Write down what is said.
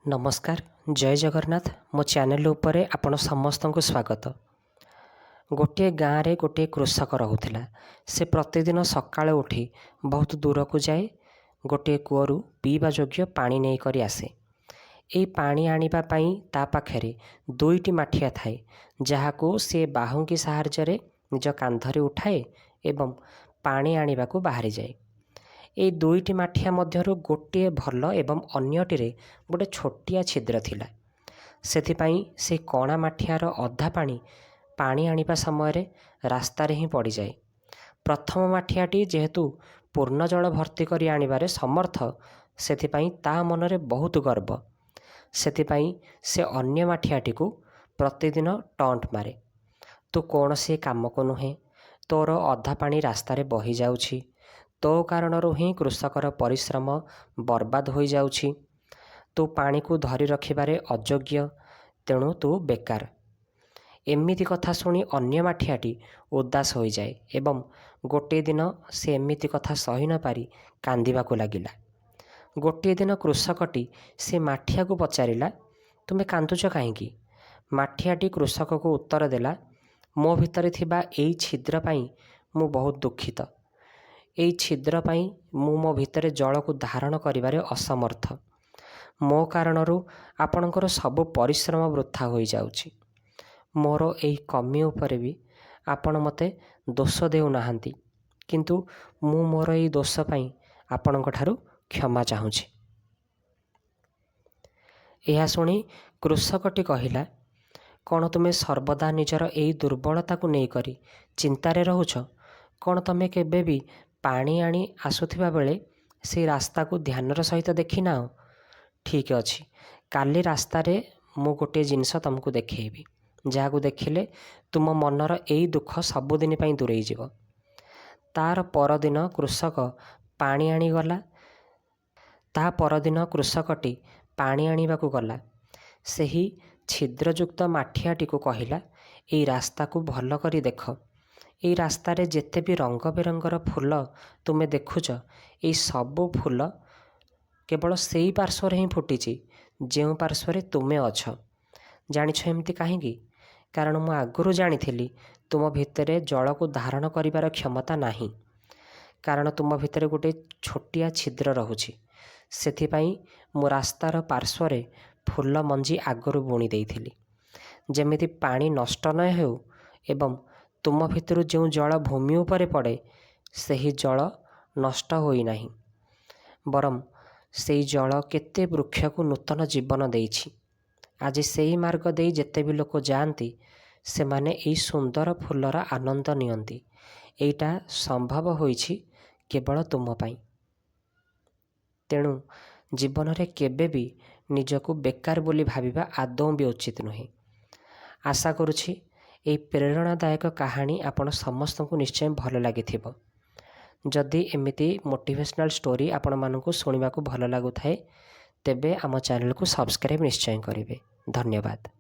ନମସ୍କାର, ଜୟ ଜଗନ୍ନାଥ। ମୋ ଚ୍ୟାନେଲ୍ ଉପରେ ଆପଣ ସମସ୍ତଙ୍କୁ ସ୍ୱାଗତ। ଗୋଟିଏ ଗାଁରେ ଗୋଟିଏ କୃଷକ ରହୁଥିଲା। ସେ ପ୍ରତିଦିନ ସକାଳୁ ଉଠି ବହୁତ ଦୂରକୁ ଯାଏ, ଗୋଟିଏ କୂଅରୁ ପିଇବା ଯୋଗ୍ୟ ପାଣି ନେଇକରି ଆସେ। ଏଇ ପାଣି ଆଣିବା ପାଇଁ ତା ପାଖରେ ଦୁଇଟି ମାଠିଆ ଥାଏ, ଯାହାକୁ ସେ ବାହୁଙ୍ଗି ସାହାଯ୍ୟରେ ନିଜ କାନ୍ଧରେ ଉଠାଏ ଏବଂ ପାଣି ଆଣିବାକୁ ବାହାରିଯାଏ। ଏଇ ଦୁଇଟି ମାଠିଆ ମଧ୍ୟରୁ ଗୋଟିଏ ଭଲ ଏବଂ ଅନ୍ୟଟିରେ ଗୋଟେ ଛୋଟିଆ ଛିଦ୍ର ଥିଲା। ସେଥିପାଇଁ ସେ କଣା ମାଠିଆର ଅଧା ପାଣି ପାଣି ଆଣିବା ସମୟରେ ରାସ୍ତାରେ ହିଁ ପଡ଼ିଯାଏ। ପ୍ରଥମ ମାଠିଆଟି ଯେହେତୁ ପୂର୍ଣ୍ଣ ଜଳ ଭର୍ତ୍ତି କରି ଆଣିବାରେ ସମର୍ଥ, ସେଥିପାଇଁ ତା ମନରେ ବହୁତ ଗର୍ବ। ସେଥିପାଇଁ ସେ ଅନ୍ୟ ମାଠିଆଟିକୁ ପ୍ରତିଦିନ ଟଣ୍ଟ ମାରେ, "ତୁ କୌଣସି କାମକୁ ନୁହେଁ, ତୋର ଅଧା ପାଣି ରାସ୍ତାରେ ବହିଯାଉଛି, ତୋ କାରଣରୁ ହିଁ କୃଷକର ପରିଶ୍ରମ ବର୍ବାଦ ହୋଇଯାଉଛି, ତୁ ପାଣିକୁ ଧରି ରଖିବାରେ ଅଯୋଗ୍ୟ, ତେଣୁ ତୁ ବେକାର।" ଏମିତି କଥା ଶୁଣି ଅନ୍ୟ ମାଠିଆଟି ଉଦାସ ହୋଇଯାଏ ଏବଂ ଗୋଟିଏ ଦିନ ସେ ଏମିତି କଥା ସହି ନପାରି କାନ୍ଦିବାକୁ ଲାଗିଲା। ଗୋଟିଏ ଦିନ କୃଷକଟି ସେ ମାଠିଆକୁ ପଚାରିଲା, "ତୁମେ କାନ୍ଦୁଛ କାହିଁକି?" ମାଠିଆଟି କୃଷକକୁ ଉତ୍ତର ଦେଲା, "ମୋ ଭିତରେ ଥିବା ଏଇ ଛିଦ୍ର ପାଇଁ ମୁଁ ବହୁତ ଦୁଃଖିତ। ଏଇ ଛିଦ୍ର ପାଇଁ ମୁଁ ମୋ ଭିତରେ ଜଳକୁ ଧାରଣ କରିବାରେ ଅସମର୍ଥ। ମୋ କାରଣରୁ ଆପଣଙ୍କର ସବୁ ପରିଶ୍ରମ ବୃଥା ହୋଇଯାଉଛି। ମୋର ଏଇ କମି ଉପରେ ବି ଆପଣ ମୋତେ ଦୋଷ ଦେଉନାହାନ୍ତି, କିନ୍ତୁ ମୁଁ ମୋର ଏଇ ଦୋଷ ପାଇଁ ଆପଣଙ୍କଠାରୁ କ୍ଷମା ଚାହୁଁଛି।" ଏହା ଶୁଣି କୃଷକଟି କହିଲା, "କ'ଣ ତୁମେ ସର୍ବଦା ନିଜର ଏଇ ଦୁର୍ବଳତାକୁ ନେଇକରି ଚିନ୍ତାରେ ରହୁଛ? କ'ଣ ତୁମେ କେବେ ବି ପାଣି ଆଣି ଆସୁଥିବା ବେଳେ ସେଇ ରାସ୍ତାକୁ ଧ୍ୟାନର ସହିତ ଦେଖିନାହଁ? ଠିକ୍ ଅଛି, କାଲି ରାସ୍ତାରେ ମୁଁ ଗୋଟିଏ ଜିନିଷ ତୁମକୁ ଦେଖେଇବି, ଯାହାକୁ ଦେଖିଲେ ତୁମ ମନର ଏଇ ଦୁଃଖ ସବୁଦିନ ପାଇଁ ଦୂରେଇଯିବ।" ତାର ପରଦିନ କୃଷକ ପାଣି ଆଣିଗଲା। ତା ପରଦିନ କୃଷକଟି ପାଣି ଆଣିବାକୁ ଗଲା। ସେହି ଛିଦ୍ରଯୁକ୍ତ ମାଠିଆଟିକୁ କହିଲା, "ଏଇ ରାସ୍ତାକୁ ଭଲ କରି ଦେଖ। ଏଇ ରାସ୍ତାରେ ଯେତେ ବି ରଙ୍ଗ ବେରଙ୍ଗର ଫୁଲ ତୁମେ ଦେଖୁଛ, ଏଇ ସବୁ ଫୁଲ କେବଳ ସେଇ ପାର୍ଶ୍ୱରେ ହିଁ ଫୁଟିଛି, ଯେଉଁ ପାର୍ଶ୍ୱରେ ତୁମେ ଅଛ। ଜାଣିଛ ଏମିତି କାହିଁକି? କାରଣ ମୁଁ ଆଗରୁ ଜାଣିଥିଲି ତୁମ ଭିତରେ ଜଳକୁ ଧାରଣ କରିବାର କ୍ଷମତା ନାହିଁ, କାରଣ ତୁମ ଭିତରେ ଗୋଟେ ଛୋଟିଆ ଛିଦ୍ର ରହୁଛି। ସେଥିପାଇଁ ମୁଁ ରାସ୍ତାର ପାର୍ଶ୍ୱରେ ଫୁଲ ମଞ୍ଜି ଆଗରୁ ବୁଣି ଦେଇଥିଲି, ଯେମିତି ପାଣି ନଷ୍ଟ ନ ହେଉ ଏବଂ ତୁମ ଭିତରୁ ଯେଉଁ ଜଳ ଭୂମି ଉପରେ ପଡ଼େ, ସେହି ଜଳ ନଷ୍ଟ ହୋଇନାହିଁ, ବରଂ ସେଇ ଜଳ କେତେ ବୃକ୍ଷକୁ ନୂତନ ଜୀବନ ଦେଇଛି। ଆଜି ସେଇ ମାର୍ଗ ଦେଇ ଯେତେ ବି ଲୋକ ଯାଆନ୍ତି, ସେମାନେ ଏଇ ସୁନ୍ଦର ଫୁଲର ଆନନ୍ଦ ନିଅନ୍ତି। ଏଇଟା ସମ୍ଭବ ହୋଇଛି କେବଳ ତୁମ ପାଇଁ। ତେଣୁ ଜୀବନରେ କେବେ ବି ନିଜକୁ ବେକାର ବୋଲି ଭାବିବା ଆଦୌ ବି ଉଚିତ ନୁହେଁ।" ଆଶା କରୁଛି ଏଇ ପ୍ରେରଣାଦାୟକ କାହାଣୀ ଆପଣ ସମସ୍ତଙ୍କୁ ନିଶ୍ଚୟ ଭଲ ଲାଗିଥିବ। ଯଦି ଏମିତି ମୋଟିଭେସନାଲ୍ ଷ୍ଟୋରି ଆପଣମାନଙ୍କୁ ଶୁଣିବାକୁ ଭଲ ଲାଗୁଥାଏ, ତେବେ ଆମ ଚ୍ୟାନେଲକୁ ସବସ୍କ୍ରାଇବ୍ ନିଶ୍ଚୟ କରିବେ। ଧନ୍ୟବାଦ।